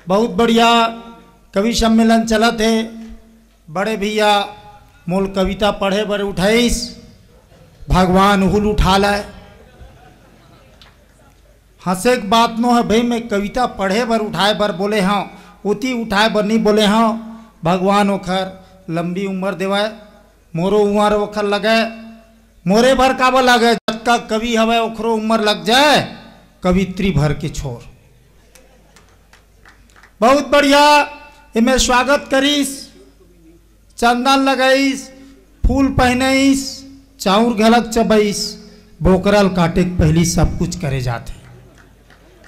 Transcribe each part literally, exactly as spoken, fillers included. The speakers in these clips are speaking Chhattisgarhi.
बहुत बढ़िया कवि सम्मेलन चलत हे। बड़े भैया मोल कविता पढ़े बर उठाइस, भगवान हुल उठा लाय। हंसे के बात नो हे भाई, मैं कविता पढ़े बर उठाए बर बोले हंव, ओती उठाए बर नहीं बोले हंव। भगवान ओखर लंबी उम्र देवय, मोरो उम्र ओखर लगे, मोरे भर काबर लगे, जतका कवि हवय ओखरो उम्र लग जाए, कवित्री भर के छोर। बहुत बढ़िया, एमे स्वागत करिस, चंदन लगाइस, फूल पहनाइस, चाउर घलक चबाइस, बोकरा ल काटे के पहिली सब कुछ करे जाथे।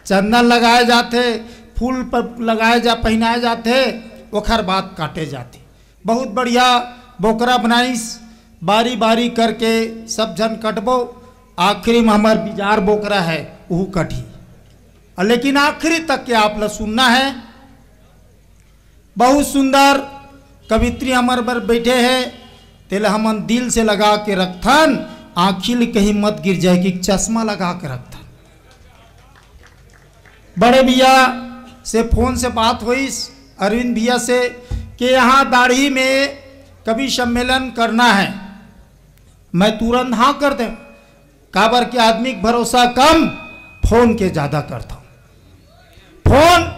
चंदन लगाए जाथे, फूल प-, लगाए जा, पहनाए जाथे, ओखर बाद काटे जाथे। बहुत बढ़िया बोकरा बनाइस, बारी बारी करके सब झन कटबो, आखिरी में हमर बिजार बोकरा है, उहू कटही। अ, लेकिन आखिरी तक के आप ला सुनना है। बहुत सुंदर कवित्री हमर बर बैठे हे, तेला हमन दिल से लगा के रखथन, आँखी ले कहीं मत गिर जाए कि चश्मा लगा के रखथन। बड़े भैया से फोन से बात होइस, अरविंद भैया से, कि यहाँ दाढ़ी में कवि सम्मेलन करना है। मैं तुरंत हाँ कर दे, काबर के आदमी के भरोसा कम, फोन के ज्यादा करता हूँ। फोन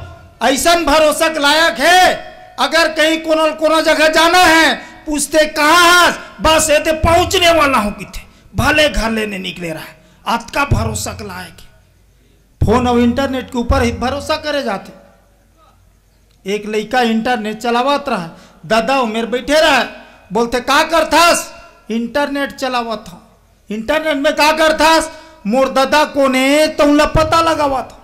ऐसन भरोसा के लायक है, अगर कहीं कोनो कोनो जगह जाना है, पूछते कहाँ हस, बस एदे पहुँचने वाला हूँ किथे, भले घर ले नइ निकले रहे, अतका भरोसा के लायक है। फोन अउ इंटरनेट के ऊपर ही भरोसा करे जाथे। एक लइका इंटरनेट चलावत रहा, दादा ओ मेर बैठे रहा, बोलथे, "का करथस?" "इंटरनेट चलावत हूँ।" "इंटरनेट में का करथस?" "मोर दादा कोन ए, तउन ला पता लगावत हूँ।"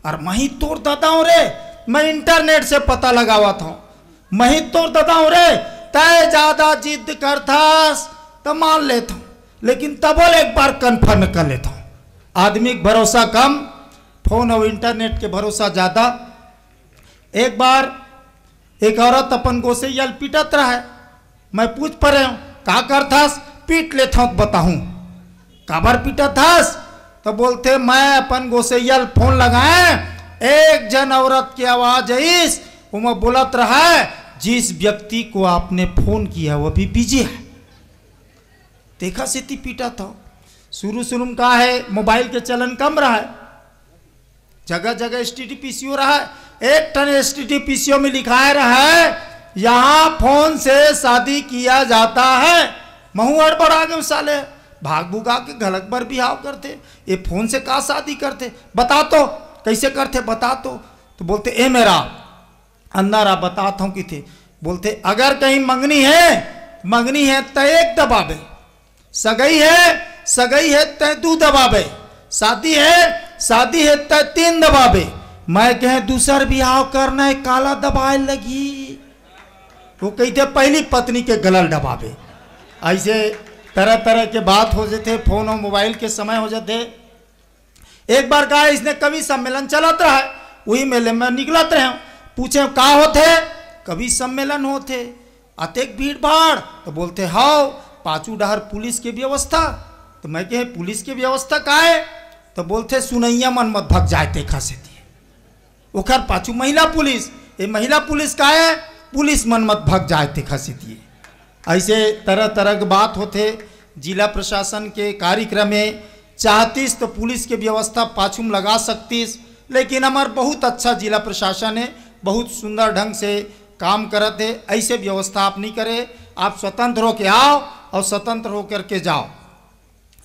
"अरे मही तोर दादा हूँ रे, मैं इंटरनेट से पता लगावत हूँ।" "मही तोर दादा हूँ रे, तय ज्यादा जिद करथस त मान लेत हूँ, लेकिन तबो ले एक बार कन्फर्म कर लेत हूँ।" आदमी के भरोसा कम, फोन अउ इंटरनेट के भरोसा ज्यादा। एक बार एक औरत अपन गोसैया ल पीटत रहे। मैं पूछ परे हूँ, "का करथस?" "पीट लेथव त बताहूँ।" "काबर पीटत हस?" तो बोलथे, "मैं अपन गोसैया ल फोन लगाए, एक झन औरत के आवाज आइस, ओमा बोलत रहा, 'जिस व्यक्ति को आपने फोन किया वो अभी बिजी है।'" तेखा सेती पीटत हव। शुरू शुरू में का है, मोबाइल के चलन कम रहा है, जगह जगह एसटीडी पीसीओ रहा है। एक ठन एसटीडी पीसीओ में लिखाए रहा है, "यहाँ फोन से शादी किया जाता है।" महू हड़बड़ा गेंव, साले भाग भुगा के घलक बर बिहाव करथे, ये फोन से का शादी करथे, बता तो, कैसे करथे, बता तो। तो बोलथे, "ए मेरा अंदर आ, बतात हूँ किथे।" बोलथे, "अगर कहीं मंगनी है, मंगनी है त एक दबाबे, सगई है, सगई है त दू दबाबे, शादी है, शादी है त तीन दबाबे, मैं कहे दूसर बिहाव करना है, काला दबाए लगी?" वो कहिथे, "पहली पत्नी के गला ल दबाबे।" ऐसे तरह तरह के बात हो जाथे, फोन और मोबाइल के समय हो जाथे। एक बार का इसने कवि सम्मेलन चलत रहा है, वही मेले में निकलत रहे, पूछे, "का होथे?" "कवि सम्मेलन होथे।" "अतेक भीड़ भाड़?" तो बोलथे, "हाव, पाछू डहर पुलिस के व्यवस्था।" तो मैं कहे, "पुलिस के व्यवस्था का है?" तो बोलथे, "सुनैया मन मत भग जाए तेखा सेती।" ओखर पाछू महिला पुलिस, ये महिला पुलिस का है? पुलिस मन मत भग जाए तेखा सेती। ऐसे तरह तरह के बात होथे। जिला प्रशासन के कार्यक्रम में चाहतीस तो पुलिस के व्यवस्था पाछू में लगा सकतीस, लेकिन हमार बहुत अच्छा जिला प्रशासन है, बहुत सुंदर ढंग से काम करत है। ऐसे व्यवस्था आप नहीं करे, आप स्वतंत्र होके आओ और स्वतंत्र होकर के जाओ।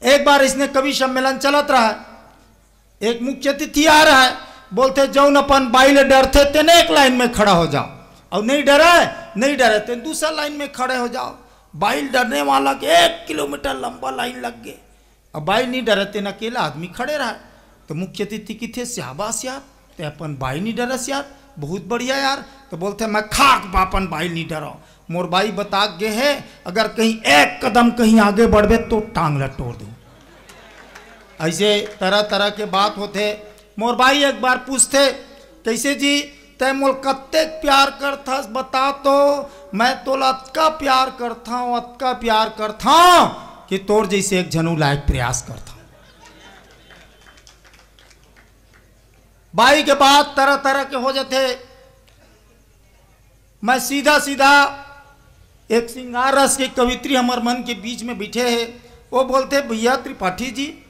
एक बार इसने कवि सम्मेलन चलत रहा है, एक मुख्य अतिथि आ रहा है, बोलथे, "जौन अपन बाई ले डरथे तेने एक लाइन में खड़ा हो जाओ, और नहीं डरे, नहीं डरे तेन दूसरा लाइन में खड़े हो जाओ।" बाई ले डरने वाला के एक किलोमीटर लंबा लाइन लग गए। अब बाई नहीं डरे, तेन अकेला आदमी खड़े रहा। तो मुख्य अतिथि किथे, "शाबाश यार, ते अपन बाई नहीं डरस यार, बहुत बढ़िया यार।" तो बोलथे, "मैं खाक बा अपन बाई नहीं डरो, मोर बाई बता गे है, अगर कहीं एक कदम कहीं आगे बढ़बे तो टांग ला तोड़ दूं।" ऐसे तरह तरह के बात होथे। मोर बाई एक बार पूछथे, "कैसे जी, तै मोल कत्तेक प्यार करथस, बता तो, मैं तोला अतका प्यार करथंव, अतका प्यार करथंव कि तोर जैसे एक झनु लायक प्रयास करथंव।" बाई के बात तरह तरह के हो जाथे। मैं सीधा सीधा, एक श्रृंगार रस के कवित्री हमर मन के बीच में बैठे हे, वो बोलथे, "भैया त्रिपाठी जी,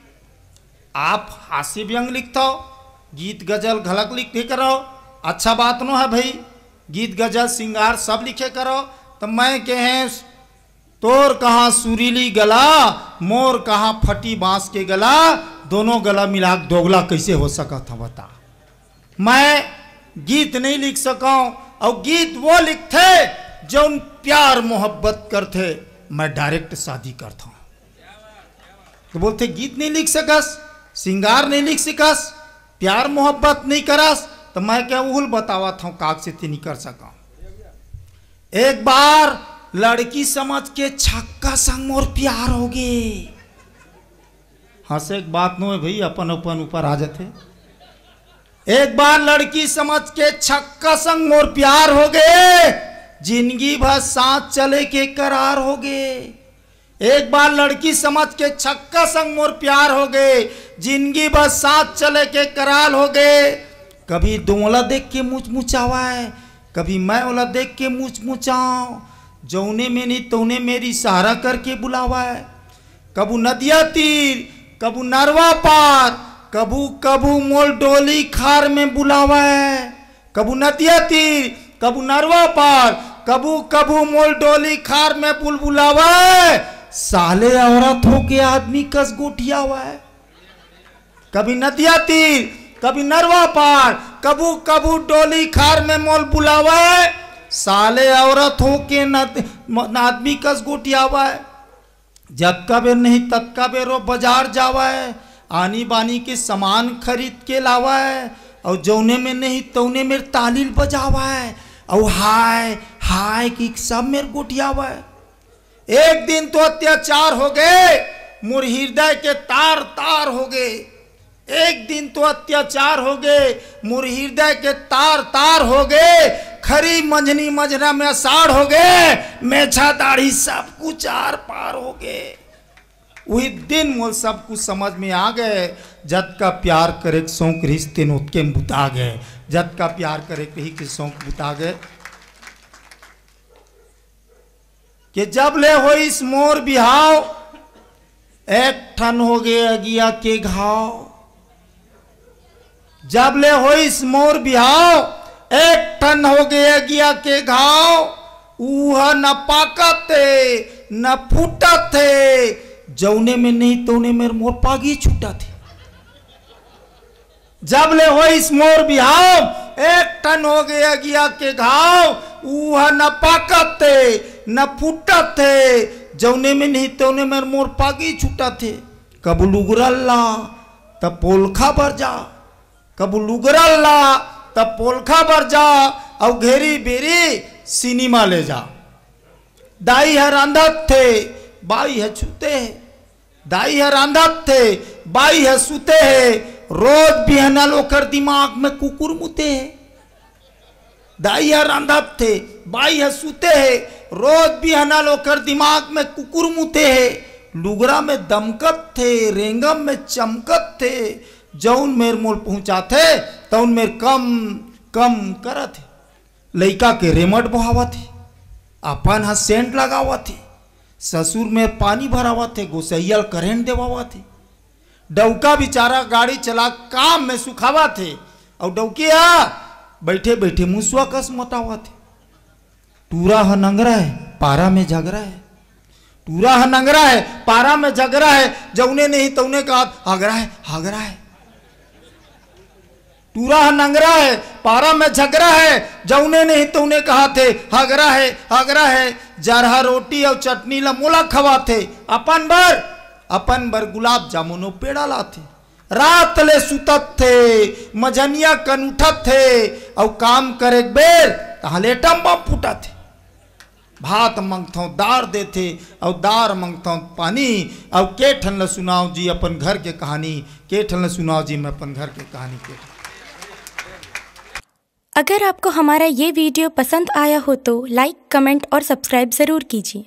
आप हास्य व्यंग लिखथव, गीत गजल घलक लिखे करव, अच्छा बात नो हे भाई, गीत गजल श्रृंगार सब लिखे करव।" तो मैं कहे, "तोर कहाँ सुरीली गला, मोर कहाँ फटी बांस के गला, दोनों गला मिला के दोगला कैसे हो सकत हे बता?" मैं गीत नहीं लिख सकौं, अउ गीत वो लिखथे जौन प्यार मोहब्बत करथे। मैं direct शादी करथौं। तो बोलथे, "गीत नहीं लिख सकस, श्रृंगार नहीं लिख सकस, प्यार मोहब्बत नहीं करस।" तो मैं कहे, "उहुल बतावत हौं, काग से ते नहीं कर सकौं।" एक बार लड़की समझ के छक्का संग मोर प्यार होगे। हंसे के बात नो हे भाई, अपन अपन ऊपर आ जाथे। एक बार लड़की समझ के छक्का संग मोर प्यार होगे, जिंदगी भर साथ चले के करार होगे। एक बार लड़की समझ के छक्का संग मोर प्यार होगे, जिंदगी भर साथ चले के करार होगे। कभी दो ला देख के मुचमुचावय, कभी मैं ओला देख के मुचमुचावं। जौने में नहीं तौने मेर इशारा करके बुलावय। कभू नदिया तीर, कभू नरवा पार, कभू कभू मोल डोली खार में बुलावय। कभू नदिया तीर, कभू नरवा पार, कभू कभू मोल डोली खार में बुलबुलावय। साले औरत होके आदमी कस गोठियावय। कभी नदिया तीर, कभी नरवा पार, कभू कभू डोली खार में मोल बुलावय। साले औरत होके नद-, म-, आदमी कस गोठियावय। जतका बेर नहीं ततका बेर वो बाजार जावय, आनी बानी के सामान खरीद के लावय, अउ जौने में नहीं तौने मेर ताली ल बजावय, अउ हाय हाय कि सब मेर गोठियावय। एक दिन तो अत्याचार होगे, मोर हृदय के तार तार होगे। एक दिन तो अत्याचार होगे, मोर हृदय के तार तार होगे। खरी मंझनी मझरा में असाढ़ होगे, मेछा दाढ़ी सब कुछ आर पार होगे। उही दिन मोर सब कुछ समझ में आ गे। जतका प्यार करे के सौंक रहिस तेन ओतके में बुता गे। जतका प्यार करे के रही के सौंक बुता गे। कि जब ले होइस मोर बिहाव, एक ठन होगे अगिया के घाव। जब ले होइस मोर बिहाव, एक ठन होगे अगिया के घाव। उहा न पाकत हे, न फूटत हे, जौने में नहीं तौने मेर मोर पागी छूटत हे। जब ले होइस मोर बिहाव, एक ठन होगे अगिया के घाव। उहा न पाकत हे, न फूटत हे, जौने में नहीं तौने मेर मोर पागी छूटत हे। कभू लुगरा ल ला, त पोलखा बर जा, कभू लुगरा ल ला, त पोलखा बर जा, अउ घेरी बेरी सिनेमा ले जा। दाई ह रांधत हे, बाई ह छूते हे। दाई ह रांधत हे, बाई ह सुते हे। रोज बिहनल ओकर दिमाग में कुकुर मुते हे। दाई ह रांधत हे, बाई ह सुते हे। रोज बिहनल ओकर दिमाग में कुकुर मुते हे। लुगरा में दमकत हे, रेंगम में चमकत हे। जौन मेर मोल पहुंचाथे, तौन मेर कम कम करत हे। लइका के रेमट बोहावत हे, अपन ह सेंट लगावत हे, ससुर में पानी भरावत हे, गोसैया ल करेंट देवावत हे। डउका बिचारा गाड़ी चला काम में सुखावत हे, अउ डउकी ह बइठे बइठे मुसवा कस मोटावत हे। टूरा ह नंगरा हे, पारा में झगरा हे। टूरा ह नंगरा हे, पारा में झगरा हे, जौने नहीं तौने कहत हगरा हे, हगरा हे। टूरा ह नंगरा हे, पारा में झगरा हे, जौने नहीं तौने कहत हे, हगरा हे, हगरा हे। जरहा रोटी अउ चटनी ल मोला खवाथे, अपन बर, अपन बर गुलाब जामुन अउ पेड़ा लाथे। रात ले सुतत हे, मझनिया कन उठत हे, अउ काम करे के बेर तहाँ ले टम्बा फूटत हे। भात मंगथौं, दार देथे, अउ दार मंगथौं, पानी, अउ के ठन ल सुनाव जी अपन घर के कहानी, के ठन ल सुनाव जी मैं अपन घर के कहानी, के ठन। अगर आपको हमारा ये वीडियो पसंद आया हो तो लाइक, कमेंट और सब्सक्राइब ज़रूर कीजिए।